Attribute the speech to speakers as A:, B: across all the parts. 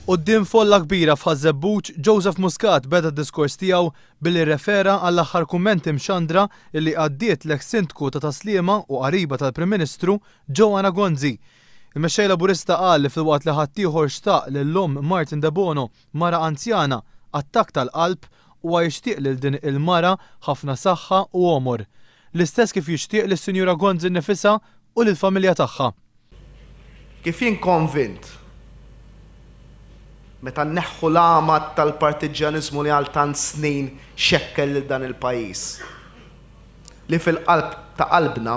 A: Quddiem folla kbira f'Ħaż-Żebbuġ, Joseph Muscat beda d-diskors tiegħu billi rrefera għall-aħħar kummenti mxandra illi għaddiet l-eks Sindku ta' Tas-Sliema u qariba tal-Prim Ministru, Joanna Gonzi. Il-Mexxej Laburista qal li filwaqt li ħaddieħor xtaq lil omm Martin Debono, mara anzjana, attakk tal-qalb, huwa jixtieq lil din il-mara ħafna saħħa u għomor. L-istess kif jixtieq lis-Sinjura Gonzi nnifisha u lill-familja tagħha.
B: Kif jien konvint, meta nneħħu l-għamad tal-partiġġjaniżmu li għal tant snin xekkel lil dan il-pajjiż, li fil-qalb ta' qalbna,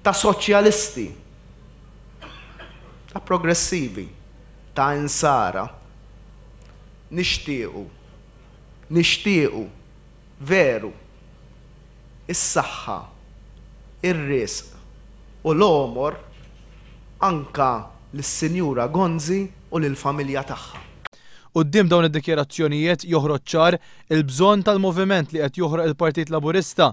B: ta' soċjalisti, ta' progressivi, ta' insara, nixtiequ, nixtiequ veru, is-saħħa, ir-riżq u l-għomor anka lis-Sinjura Gonzi u lill-familja tagħha.
A: Quddiem dawn id-dikjarazzjonijiet joħroġ ċar il-bżonn tal-moviment li qed joħroq il-Partit Laburista.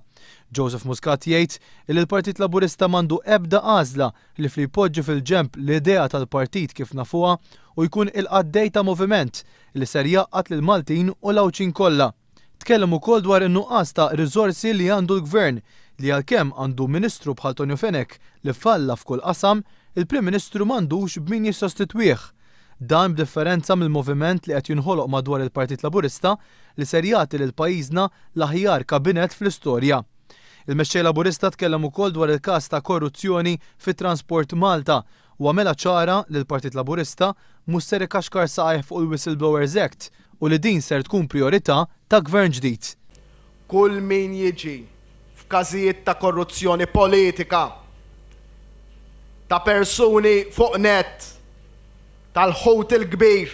A: Joseph Muscat jgħid illi l-Partit Laburista m'għandu ebda għażla ħlief li jpoġġi fil-ġenb l-idea tal-partit kif nafuha u jkun il-qaddej ta' moviment li ser jgħaqqad lill-Maltin u l-Għawdxin kollha. Tkellem ukoll dwar in-nuqqas ta' riżorsi li għandu l-Gvern, li għalkemm għandu Ministru bħal Tonio Fenech li falla f'kull qasam, il-Prim Ministru m'għandux b'min jissostitwih. Dan b'differenza mill-moviment li qed jinħoloq madwar il-Partit Laburista li ser jagħti lil pajjiżna l-aħjar kabinett fl-istorja. Il-Mexxej Laburista tkellem ukoll dwar il-każ ta' korruzzjoni fi Transport Malta u għamilha ċara li l-Partit Laburista mhux ser ikaxkar saqajh fuq il-Whistleblowers Act u li din ser tkun prijorità ta' Gvern ġdid.
B: Kull min jiġi f'każijiet ta' korruzzjoni politika ta' persuni fuq nett tal-ħut il-kbir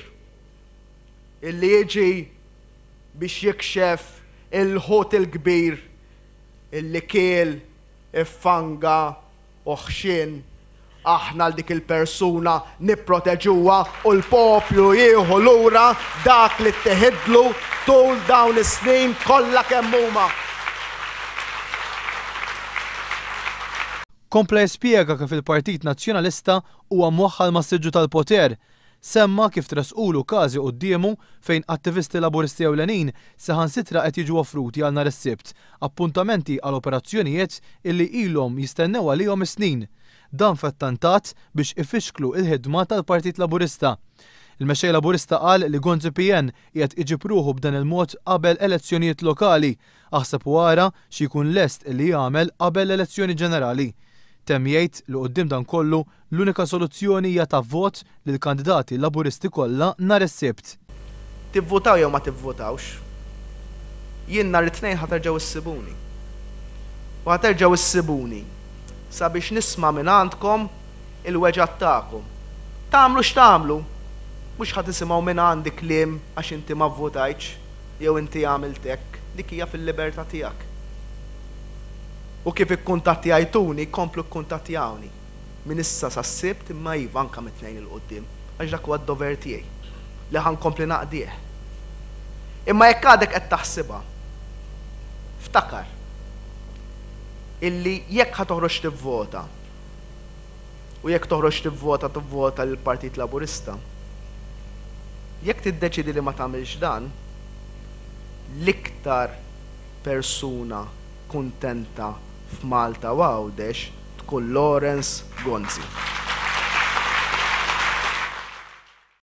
B: illi jiġi biex jikxef il-ħut il-kbir illi kiel, iffanga u ħxien, aħna 'l dik il-persuna nipproteġuha u l-poplu jieħu lura dak li tteħidlu tul dawn is-snin kollha kemm huma.
A: Kompla jispjega kif il-Partit Nazzjonalista huwa mwaħħal mas-siġġu tal-poter Semma kif tressqulu każi quddiemu fejn attivisti Laburisti ewlenin saħansitra qed jiġu offruti għal nhar is-Sibt appuntamenti għal operazzjonijiet illi ilhom jistennew għalihom is-snin. Dan f'attentat biex ifixklu l-ħidma tal-Partit Laburista. Il-Mexxej Laburista qal li Gonzi PN qiegħed iġib ruħu b'dan il-mod qabel elezzjonijiet lokali Aħseb u ara xi jkun lest li jagħmel qabel l-elezzjoni ġenerali. Temm jgħid li quddiem dan kollu, l-unika soluzzjoni hija ta' vot lill-kandidati Laburisti kollha nhar is-Sibt.
B: Tivvutaw jew ma tivvutawx, jien nhar it-Tnejn ħa terġgħu issibuni. U ħa terġgħu issibuni sabiex nisma' mingħandkom il-weġgħat tagħkom. Tagħmlu x'tagħmlu, mhux ħa tisimgħu mingħandi kliem għax inti ma vvutajtx. jew inti għamilt hekk, dik hija fil-libertà tiegħek. U kif ikkuntattjajtuni, komplu kkuntattjawni. Minn issa sas-Sibt, imma iva anke mit-Tnejn 'il quddiem, għax dak huwa d-dover tiegħi, li ħa nkompli naqdih. Imma jekk għadek qed taħsibha, ftakar illi jekk ħa toħroġ tivvota, u jekk toħroġ tivvota tivvota lill-Partit Laburista, jekk tiddeċiedi li ma tagħmilx dan, l-iktar persuna kuntenta f'Malta u Għawdex tkun Lawrence Gonzi.